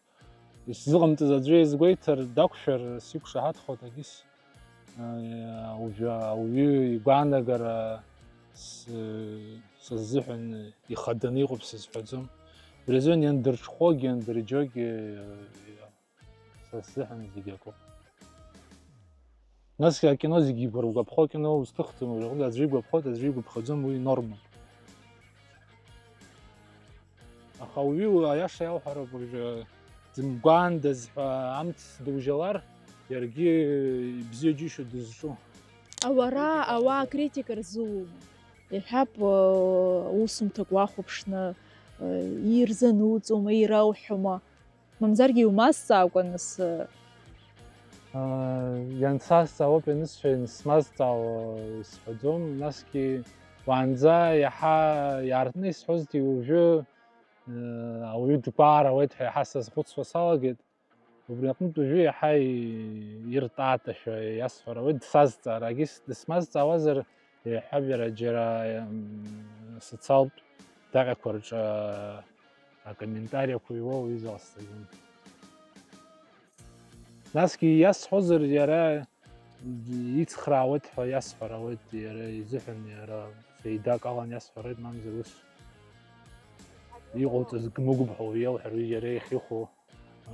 исзыҟамҵаз аӡәы изгәеиҭар, дақәшәар, сиқәшаҳаҭхоит, агьыс, а, уажәы ауаҩы игәаанагара с-, са сзыҳәан ихаданы иҟоуп сызҳәаӡом. Убри азын иандырҽхәогьы, иандырџьогьы, Са сзыҳәан зегь акоуп. Насгьы акино зегь игәаргәаԥхо акино узҭыхӡом, уажәы аӡәы игәаԥхоит, аӡәы игәаԥхаӡом, уи нормоуп. Аха ауаҩы аиаша иалҳәароуп, уажәы дымгәаандаз ҳәа амц дужьалар, иаргьы ибзиа џьышьо дызҿу. Ауара, ауаа акритика рзуума? Иҳәап, усумҭак уахәаԥшны, ирзануҵома, ирауҳәома? Мамзаргьы иумазҵаакәа, нас? Аа, иансазҵаауоуп ианысҳәа, иансмазҵаауа исҳәаӡом, насгьы уаанӡа иаҳа иаартны исҳәозҭгьы уажәы, э, ауаҩы дгәаар ауеит ҳәа иаҳа сазхәыцуа салагеит. Убри аҟнытә уажәы иаҳа и-, иртааташәа иасҳәар ауеит, дсазҵаар, агьыс дысмазҵаауазар, иҳәап, иара џьара, м, социалтә даҟьақәа рҿы акомментариақәа иуоу изыҟасҵаӡом. Насгьы иасҳәозар, иара ицхраауеит ҳәа иасҳәар ауеит, иара изыҳәан, иара феидак алан иасҳәар ауеит, мамзар ус иҟауҵаз гмыгәб ҳәа уиеуҳәар, уи иара иахьихәо.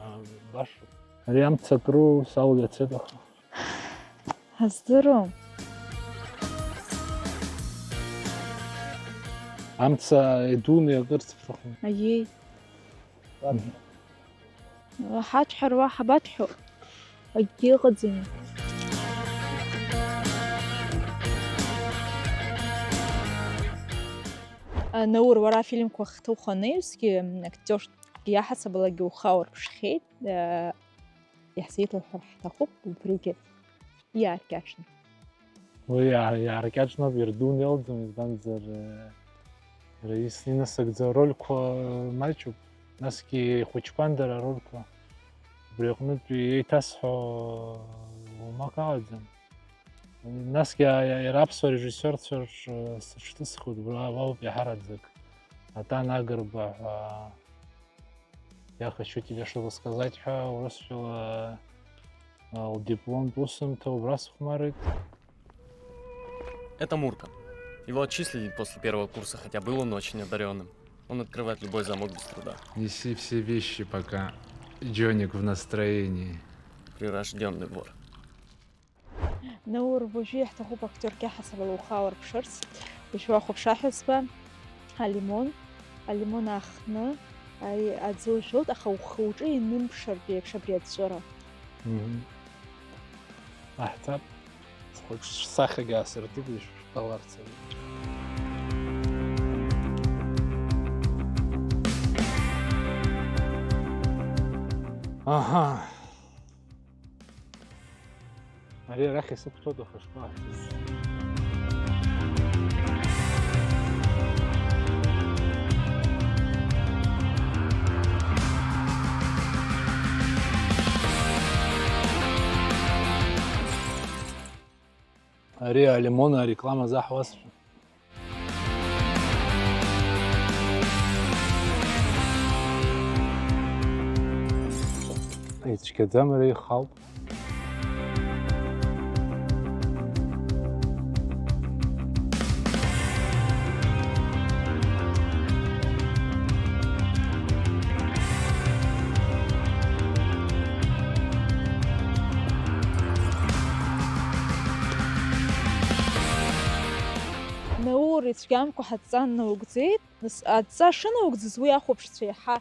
Аа, баша. Ари амца акру салгацеит, аха. Ҳаздырам. Амца идуны иакырц бҭахын. Аиеи. Ладно. Ҳаҭәҳәар уаҳа баҭәҳәо? Акгьы ыҟаӡами? Наур, уара афильмқәа ахьҭухәа анаҩсгьы, актиор Иаҳасабалагьы ухы аурԥшхьеит, э, иаҳзеиҭоуҳәар ҳҭахуп, убригьы иааркьаҿны. Уи иаа-, иааркьаҿноуп, ирдуны иалӡом, избанзар, э, иара ис-, инасыгӡо арольқәа маҷуп. Насгьы ихәыҷқәан дара рурҭқәа. Убри аҟнытә еиҭасҳәо уамак аҟаӡам. Насгьы иа-, иа-, иара аԥсуа режиссиорцәа рҿы сыҽҭысхуеит, уа-, уаауп иаҳараӡак. Атан Агрба ҳәа, «Я хочу тебе что-то сказать» ҳәа урысшәала, а, лдипломтә усумҭа убра сыхәмарит. Это Мурка. Его отчислили после первого курса, хотя был он очень одарённым. Он открывает любой замок без труда. Неси все вещи, пока Джоник в настроении. Прирождённый вор. Наур, уажәы иаҳҭахуп актиорк иаҳасабала ухы аурԥшырц. Уажәы уахәаԥш аҳәызба, алимон, алимон аахтны, аи-, аӡы ужәылт, аха ухы-уҿы инымԥшыртә еиԥш абри аҵәҵәыра. Мгм. Аҳҭап, схәыҷ сахьагьы аасыртит, ишәҟәаларц. Аҳа. Ари арахь исықәтәоит, аха шԥаҳәаз? Ари алимон ареклама заҳуазшәа. Ицәгьаӡам, ара ихауп. Наур ицәгьамкәа ҳадҵа наугӡеит. Нас, адҵа шынаугӡаз, уи ахәаԥшцәа иаҳа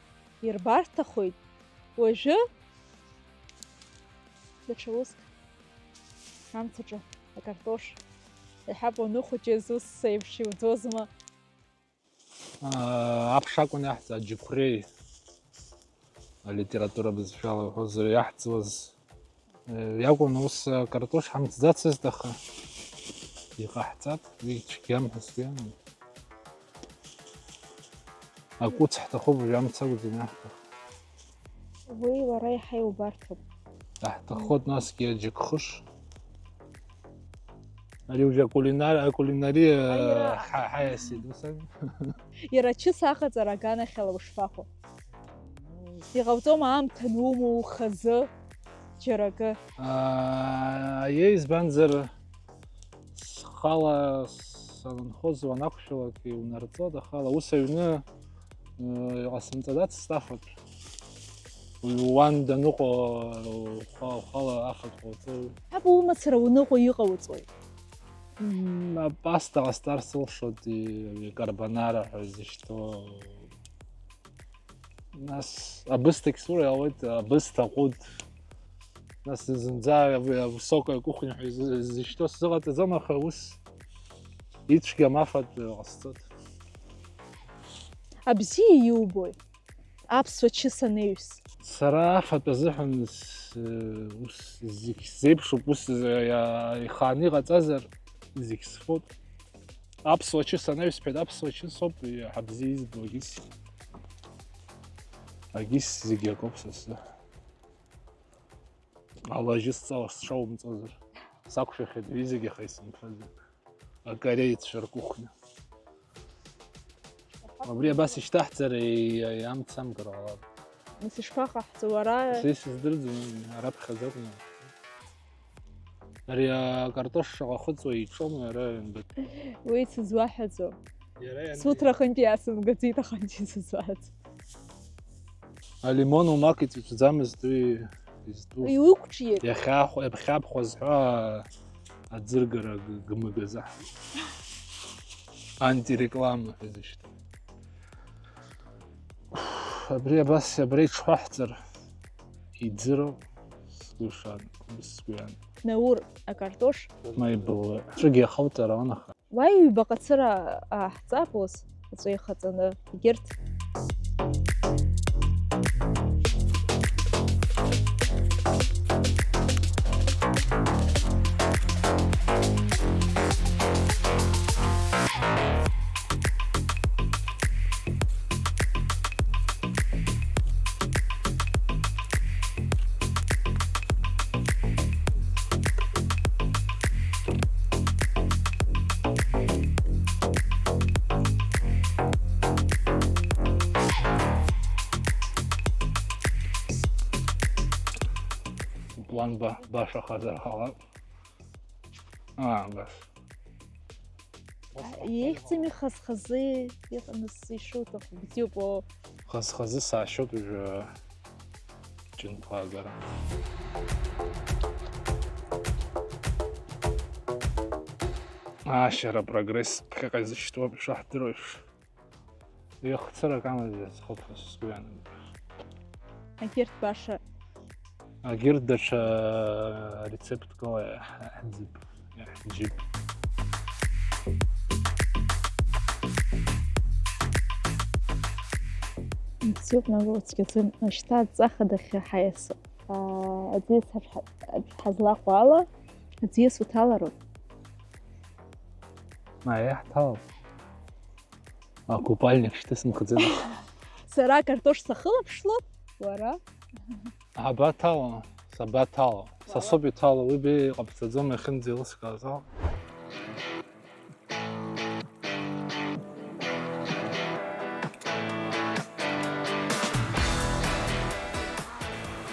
ирбарҭахоит. Уажәы даҽа уск, амцаҿы акартош. Иаҳаб уаныхәыҷыз ус еиԥш иуӡозма? Аа, аԥш акәын иаҳҵаз, аџьықәреи. Алитература бызшәала уҳәозар, иаҳӡуаз, э, иакәын ус, э, картош ҳамҵӡацызт, аха иҟаҳҵап, уи цәгьам ҳәа сгәы иаанагоит. Акәыц ҳҭахуп, уажәы амца акәӡам иаҳҭаху. Уи уара иаҳа иубарҭоуп. Иаҳҭаххоит насгьы аџьыкхыш. Ари уже акулинар-, акулинариа, а, иара ҳа-, ҳаиасит, ус ами? Иара ачыс аҟаҵара аганахьала ушԥаҟоу? Иҟауҵома аамҭа анумоу ухазы џьара акы? Аа, аиеи, избанзар, схала санынхоз уанақәшәалак иунарҵоит, аха ала ус аҩны, ы, иҟасымҵаӡацызт афатә. Уи уан даныҟоу, уха-, ухала афатә ҟауҵои? Ҳаб, умацара уныҟәо иҟауҵои? М, апаста ҟасҵар сылшоит, и-, икарбонара ҳәа изышьҭоу. Нас абысҭагь сура иауеит, абысҭа ҟәыд. Нас зынӡа высокая кухня ҳәа изы-, изышьҭоу сзыҟаҵаӡом, аха ус ицәгьам афатә ҟасҵоит. Абзиа иубои? Аԥсуа чыс анаҩс. Сара афатә азыҳәан с-, ус зегь сзеиԥшуп, ус, иа-, ихааны иҟаҵазар, зегь сфоит. Аԥсуа чыс анаҩс сҳәеит, аԥсуа чыс ауп иаҳа бзиа избо, агьыс. Агьыс зегь акоуп са сзы. Ала ажьы сҵала сшаумҵозар. Сақәшәахьеит уи зегь, аха исымфаӡеит. Акорееццәа ркухня. Абри абас ишьҭаҳҵар, и-, и-, амца амгар ҟалап. Нас ишԥаҟаҳҵо, уара? Са исыздырӡом, араԥхьаӡа акәны. Ари акартош шаҟа хыҵуа иҿома, ара ианбатәу? Уи сызуаҳәаӡом. Иара иан- Суҭра аҟынтәи иасымгаӡеит, аха анцәа исызуаҳәаӡом. Алимон умак иҵәҵәӡамызт уи изтәу. Иуқәҿиеит. Иахьаахә-, иаԥхьабхәа зҳәо аӡыргара г-, гмыгазаҳ. Антиреклама ҳәа изышьҭоу. Абри абас, абра иҽҳәаҳҵар иӡыроуп, сгәы ишаанагоу, сгәы иаанагоит. Наур, акартош. Ма ибылуеи. Ҵәыгьы иахауҵар ауан, аха. Уа ҩбаҟа цыра ааҳҵап ус, аҵәы ихаҵаны, егьырҭ. Ба-, баша хазар ҟалап. Аа, бас. Ихьӡыми хаз-хазы, иҟамыз ишуҭаху, бзиоуп, оо. Хаз-хазы саашьоит уажәы ҷынтәла агара. Аашьара, прогресс ԥхьаҟа изышьҭоуп, ишаҳдыруа еиԥш. Еихцарак амаӡа схыԥхьа сгәы иаанагоит. Егьырҭ баша. Егьырҭ даҽа рецептк ала иаҳ-, иаҳӡып, иаҳџьып. Бзиоуп, Нагәа, уцәгьаӡом. Шьҭа адҵа хадахьы ҳаиасып. Аа, аӡиас ҳа-, ҳа-, ҳазлаҟоу ала, аӡиас уҭалароуп. Ма, иаҳҭалап. А, купальник шьҭысымхӡеит. Сара акартош сахылаԥшлоит, уара? Ҳабаҭало, сабаҭало. Са соуп иҭало, уи беиа иҟабҵаӡом, иахьынӡеилыскааз ала.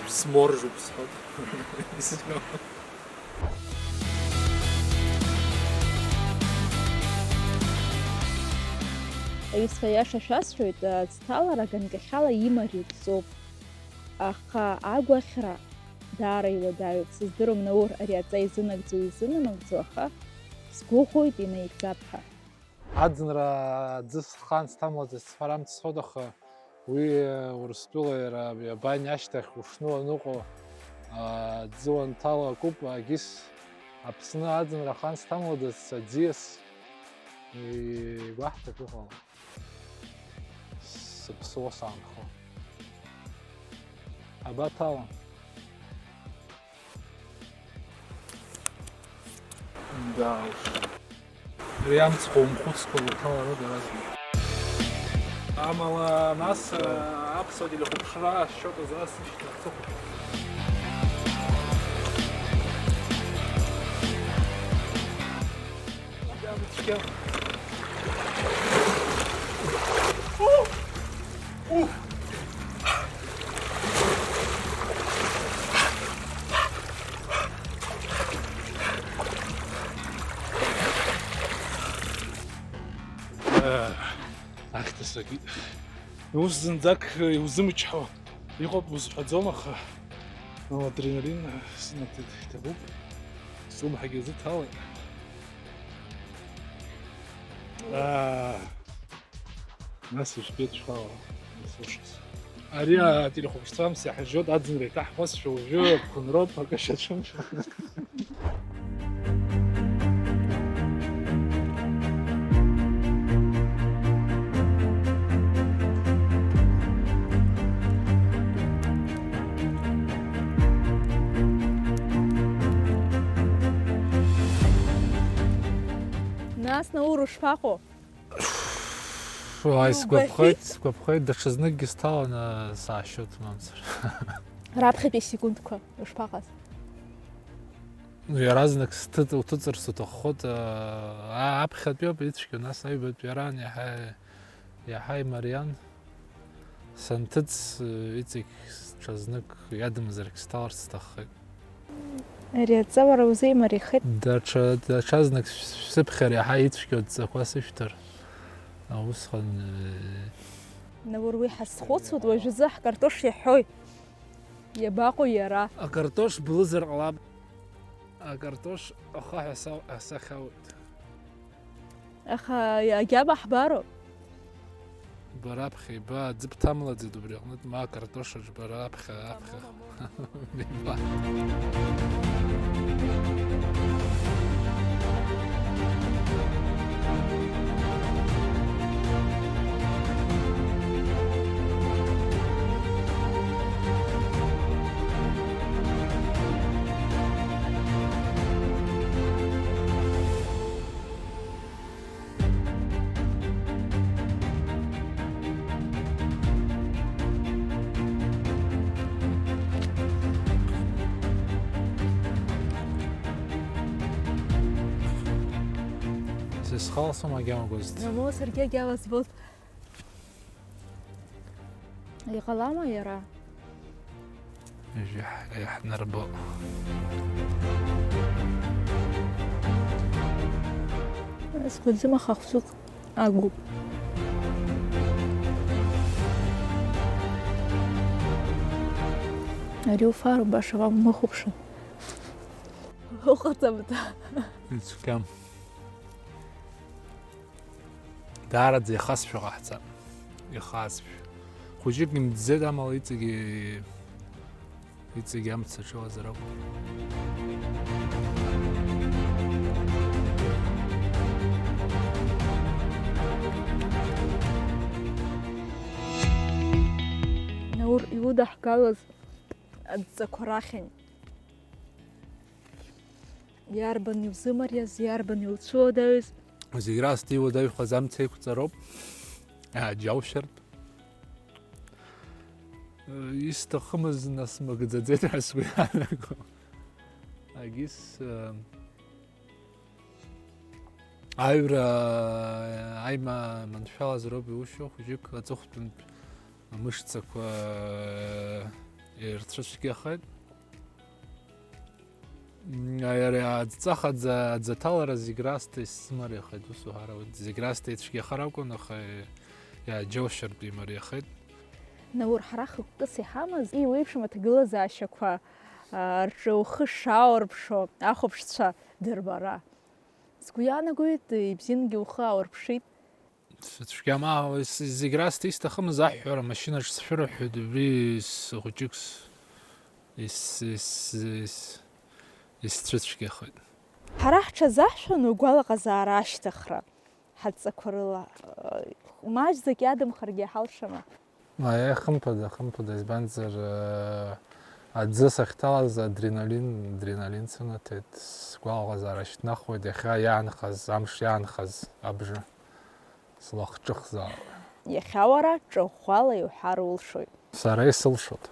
Сморжуп, сҳәоит. Аҩсҭаа, аиаша шәасҳәоит, аӡҭалара ганкахьала имариоу дҵоуп. Аха агәаӷьра даара иуадаҩуп. Сыздыруам, Наур, ари аҵа изынагӡо, изынамыгӡо, аха сгәыӷуеит, инаигӡап ҳәа. Аӡынра аӡы схан сҭамлаӡеит, сҳәарамц сҳәоит, аха уи, Урыстәыла иара абани ашьҭахь ушну аныҟоу, аӡы уанҭало акуп, агьыс Аԥсны аӡынра хан сҭамлаӡац, аӡиас игәаҳҭап иҟало. Сыԥсуа саанхо. Абаҭала. Да уж. Ари амцхә умхәыцкәа уҭаларыда, размер? Амала нас, э, аԥсуа телехәаԥшра ашьоит азы ас ишьҭахь сыхәаԥш. Цәгьа. Ахьҭа сакит. Ус зынӡак иузымчҳауа. Иҟоуп узҳәаӡом, аха адреналин сымаҭәеит, иҭабуп. Слымҳагьы азыҭалеит. Аа, нас ижәбеит шәхала, нас ушас. Ари ателехәаԥшцәамс иаҳжьоит, аӡынра иҭаҳхуазшәа уажәы ԥхынроуп, акы шьацәымшәан. Нас, Наур, ушԥаҟоу? Ааи, сгәаԥхеит, иубахьеит. Сгәаԥхеит, даҽазныкгьы сҭаланы саашьоит, мамзар. Раԥхьатәи асекундқәа ушԥаҟаз? Иаразнак сҭыҵ-, уҭыҵырц уҭаххоит, аа, аԥхьатәиоуп ицәгьоу, нас аҩбатәи араан иаҳа, иаҳа имариан. Санҭыҵ, иҵегь ҽазнык иадамзаргь сҭаларц сҭаххеит. Ари аҵа уара узеимариахеит. Даҽа, даҽазнык шә-, шәсыԥхьар иаҳа ицәгьоу адҵақәа сышәҭар. Усҟан, э, Наур, уи ҳазхәыцуеит, уажәазы ҳкартош иаҳәои? Иабаҟоу иара? Акартош блызар ҟалап. Акартош ахаҳә аса-, асахьауеит. Аха агьама ҳбароуп. Бара аԥхьа иба, аӡы бҭамлаӡеит убри аҟнытә, ма акартош аҿы бара аԥхьа, аԥхьа. Биба. Сызхалсуам агьама гәазҭ. Мамоу, саргьы агьама збоит. Иҟалама иара? Уажәы иаҳ-, иаҳнарбо. Сгәаӡым, аха хәцәык агуп. Ари уфароуп, баша, уамыхәаԥшын. Уҟаҵамҭа. Ицәгьам. Даараӡа ихазшәа ҟаҳҵап. Ихазшәа. Хәыҷык имӡӡеит, амала иҵегьы, иҵегьы амца аҿылазар акәын. Наур иудаҳгалаз адҵақәа рахьынтә. Иарбан иузымариаз, иарбан иуцәыуадаҩыз? Зегь раасҭа иуадаҩхаз амца еиқәҵароуп. Ааџьаушьартә. Исҭахымыз насмыгӡаӡеит ҳәа сгәы иаанагом. Агьыс, э, аҩра, аима-, маншәалазар ауп иушьо, хәыҷык аҵыхәтәантә мышцақәа, э, ирцәыцәгьахеит. М, ари аӡҵаха аӡа-, аӡаҭалара зегь раасҭа исзымариахеит, ус уҳәар ауеит. Зегь раасҭа ицәгьахар акәын, аха иааџьоушьартә имариахеит. Наур, ҳара хықәкыс иҳамаз, еиуеиԥшым аҭагылазаашьақәа, а, рҿы ухы шааурԥшо ахәаԥшцәа дырбара. Сгәы иаанагоит, ибзиангьы ухы ааурԥшит. Цәгьам, аа, ис-, зегь раасҭа исҭахымыз аҳәҳәара, амашьынаҿ сшәырҳәоит, убри с-, хәыҷык с-, ис-, ис-, ис-, исцәыцәгьахеит. Ҳара ҳҽазаҳшәон угәалаҟазаара ашьҭыхра, ҳадҵақәа рыла, маҷӡак иадамхаргьы ҳалшама? Аиеи, хымԥада, хымԥада, избанзар, э, аӡы сахьҭалаз адреналин, адреналин сынаҭеит, сгәалаҟазаара шьҭнахуеит, иахьа иаанхаз, амш иаанхаз абжа. Слахҿыхзаап. Иахьа уара ҿыӷәӷәала иуҳәар улшоит. Сара исылшоит.